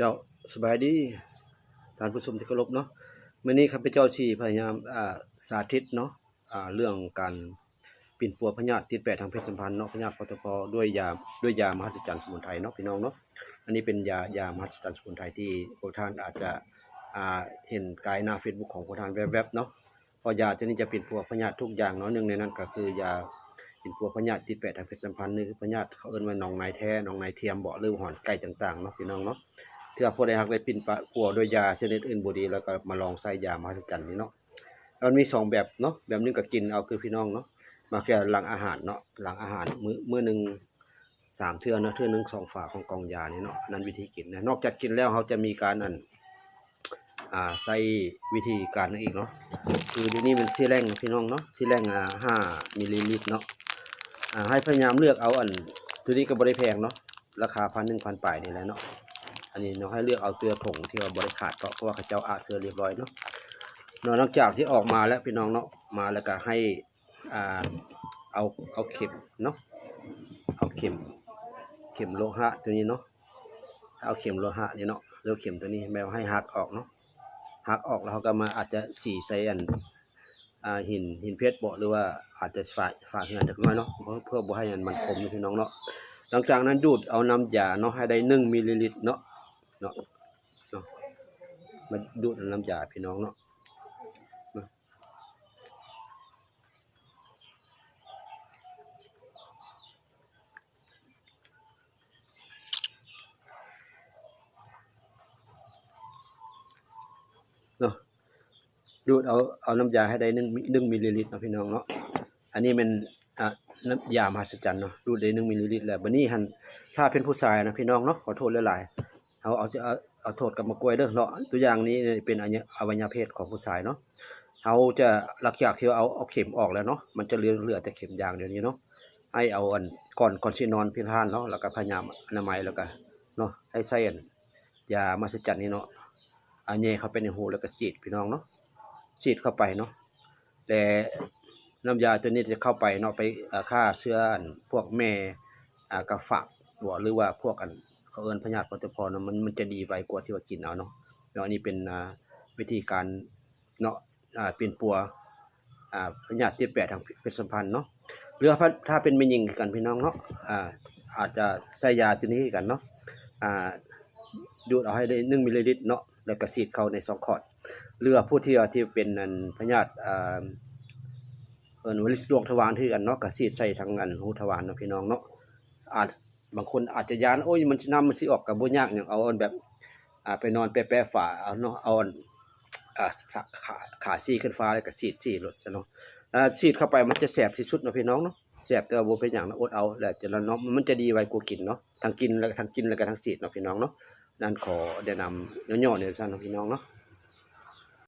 ເຈົ້າ ສະບາຍດີທ່ານຜູ້ຊົມທີ່ເຄົາລົບເນາະ. ມື້ນີ້ຂ້າພະເຈົ້າຊິພະຍາຍາມ ອ່າ ສາທິດເນາະ ອ່າ ເລື່ອງການປິ່ນປົວພະຍາດຕິດແປະທາງເພດສຳພັນເນາະ ພະຍາດ ປຕພ ດ້ວຍຢາ ດ້ວຍຢາມະຫັດສະຈັນສະໝຸນໄພເນາະ ພີ່ນ້ອງເນາະ. ອັນນີ້ເປັນຢາ ຢາມະຫັດສະຈັນສະໝຸນໄພທີ່ພວກທ່ານອາດຈະ ອ່າ ເຫັນກາຍໜ້າເຟສບຸກຂອງພວກທ່ານແວັບໆເນາະ. ເພາະຢາຕົວນີ້ຈະປິ່ນປົວພະຍາດທຸກຢ່າງເນາະ, ໜຶ່ງໃນນັ້ນກໍຄືຢາປິ່ນປົວພະຍາດຕິດແປະທາງເພດສຳພັນ ຫຼື ພະຍາດເຂົາເອີ້ນວ່າໜອງໃນແທ້ ໜອງໃນທຽມເບາະ ຫຼື ຫອນໄກ່ຕ່າງໆເນາະ ພີ່ນ້ອງເນາະ. ເທື່ອຜູ້ໃດຫາກໄດ້ປິ່ນປະປົວດ້ວຍຢາຊະນິດອື່ນບໍ່ດີ ແລ້ວກໍມາລອງໃຊ້ຢາມະຫັດສະຈັນນີ້ເນາະ. ມັນມີສອງແບບເນາະ, ແບບໜຶ່ງກໍກິນເອົາ ຄືພີ່ນ້ອງເນາະ ມາແຄ່ຫຼັງອາຫານເນາະ, ຫຼັງອາຫານມື້ ມື້ໜຶ່ງ ສາມເທື່ອເນາະ, ເທື່ອໜຶ່ງສອງຝາຂອງກ່ອງຢານີ້ເນາະ. ອັນນັ້ນວິທີກິນນະ. ນອກຈາກກິນແລ້ວ ເຮົາຈະມີການ ອັນ ອ່າ ໃຊ້ວິທີການໜຶ່ງອີກເນາະ, ຄືດຽວນີ້ມັນຊິແລງເນາະ ພີ່ນ້ອງເນາະ, ຊິແລງ ອ່າ ຫ້າມິລລີລິດເນາະ. ອ່າ ໃຫ້ພະຍາຍາມເລືອກເອົາ ອັນ ຕົວນີ້ກໍບໍ່ໄດ້ແພງເນາະ, ລາຄາພັນໜຶ່ງ ພັນປາຍນີ້ແຫຼະເນາະ. ອັນນີ້ເນາະ ໃຫ້ເລືອກເອົາເທື່ອຖົງທີ່ວ່າບໍ່ໄດ້ຂາດເນາະ, ເພາະວ່າເຂົາເຈົ້າອະເຊື້ອລຽບຮ້ອຍເນາະ. ນອກຈາກທີ່ອອກມາແລ້ວ ພີ່ນ້ອງເນາະ, ມາແລ້ວກໍໃຫ້ ອ່າ ເອົາ ເອົາເຂັມເນາະ, ເອົາເຂັມ ເຂັມໂລຫະຕົວນີ້ເນາະ, ເອົາເຂັມໂລຫະນີ້ເນາະ ຫຼືເຂັມຕົວນີ້ ແບບໃຫ້ຫັກອອກເນາະ. ຫັກອອກແລ້ວເຮົາກໍມາອາດຈະສີໃສ່ອັນ ອ່າ ຫີນ ຫີນເພັດເບາະ ຫຼືວ່າອາດຈະຝາ ຝາເຮືອນຈັກໜ້ອຍເນາະ ເພື່ອ ເພື່ອບໍ່ໃຫ້ອັນມັນຄົມເນາະ ພີ່ນ້ອງເນາະ. ຫຼັງຈາກນັ້ນດູດເອົານ້ຳຢາເນາະ ໃຫ້ໄດ້ໜຶ່ງມິລລີລິດເນາະ ເນາະ ເນາະ. ມາດູດເອົານ້ຳຢາ ພີ່ນ້ອງເນາະ ເນາະ. ເນາະ ດູດເອົາ ເອົານ້ຳຢາໃຫ້ໄດ້ໜຶ່ງ ໜຶ່ງມິລລີລິດເນາະ ພີ່ນ້ອງເນາະ. ອັນນີ້ແມ່ນ ອ່າ ນ້ຳຢາມະຫັດສະຈັນເນາະ, ດູດໄດ້ໜຶ່ງມິລລີລິດແລ້ວ. ບັດນີ້ຫັ້ນ ຖ້າເປັນຜູ້ຊາຍນະ ພີ່ນ້ອງເນາະ, ຂໍໂທດຫຼາຍໆ, ເຮົາເອົາ ເອົາ ເອົາໂທດກັບໝາກກ້ວຍເດີເນາະ. ຕົວຢ່າງນີ້ເປັນອະໄວຍະເພດຂອງຜູ້ຊາຍເນາະ. ເຮົາຈະ ຫຼັງຈາກທີ່ເຮົາເອົາ ເອົາເຂັມອອກແລ້ວເນາະ, ມັນຈະເຫຼືອ ເຫຼືອແຕ່ເຂັມຢ່າງດຽວນີ້ເນາະ, ໃຫ້ເອົາອັນ ກ່ອນ ກ່ອນຊິນອນ ພີ່ນ້ອງເນາະ, ແລ້ວກໍພະຍາຍາມອະນາໄມ ແລ້ວກໍເນາະ ໃຫ້ໃຊ້ອັນ ຢາມະຫັດສະຈັນນີ້ເນາະ ອ່າ ແຍ່ເຂົ້າໄປໃນຮູ ແລ້ວກໍສີດ ພີ່ນ້ອງເນາະ, ສີດເຂົ້າໄປເນາະ. ແລະ ນ້ຳຢາຕົວນີ້ຈະເຂົ້າໄປເນາະ ໄປ ອ່າ ຂ້າເຊື້ອອັນພວກແມ່ ອ່າ ກະຝາກເບາະ ຫຼືວ່າພວກອັນ ເຂົາເອີ້ນພະຍາດປະຈຳພອນເນາະ, ມັນ ມັນຈະດີໄວກວ່າທີ່ວ່າກິນເອົາເນາະ. ເນາະ ອັນນີ້ເປັນ ອ່າ ວິທີການເນາະ ອ່າ ປິ່ນປົວ ອ່າ ພະຍາດຕິດແປະທາງເພດສຳພັນເນາະ. ຫຼືວ່າຖ້າ ຖ້າເປັນແມ່ຍິງຄືກັນ ພີ່ນ້ອງເນາະ, ອ່າ ອາດຈະໃຊ້ຢາຕົວນີ້ຄືກັນເນາະ, ອ່າ ດູດເອົາໃຫ້ໄດ້ໜຶ່ງມິລລີລິດເນາະ ແລ້ວກໍສີດເຂົ້າໃນຊ່ອງຄອດ. ຫຼືວ່າຜູ້ທີ່ວ່າ ທີ່ເປັນອັນພະຍາດ ອ່າ ເອີ້ນວ່າລິດລວງທະວານຄືກັນເນາະ, ກໍສີດໃສ່ທາງອັນຮູທະວານເນາະ ພີ່ນ້ອງເນາະ. ອາດ ບາງຄົນອາດຈະຢ້ານ ໂອ້ຍ ມັນຊິ ນ້ຳມັນຊິອອກ, ກໍບໍ່ຍາກຫຍັງ, ເອົາອັນແບບ ອ່າ ໄປນອນແປະໆຝາເອົາເນາະ, ເອົາອັນ ອ່າ ຂາ ຂາ ຂາຊີ້ຂຶ້ນຟ້າ ແລ້ວກໍສີດ ສີດໂລດຊະເນາະ. ອ່າ ສີດເຂົ້າໄປມັນຈະແສບທີ່ສຸດເນາະ ພີ່ນ້ອງເນາະ, ແສບ ແຕ່ວ່າບໍ່ເປັນຫຍັງນະ, ອົດເອົາ ແລ້ວຈະນອນເນາະ, ມັນຈະດີໄວກວ່າກິນເນາະ, ທັງກິນ ແລ້ວ ທັງກິນ ແລ້ວກໍທັງສີດເນາະ ພີ່ນ້ອງເນາະ. ນັ້ນຂໍແນະນຳຫຍໍ້ໆແນວຊັ້ນເນາະ ພີ່ນ້ອງເນາະ.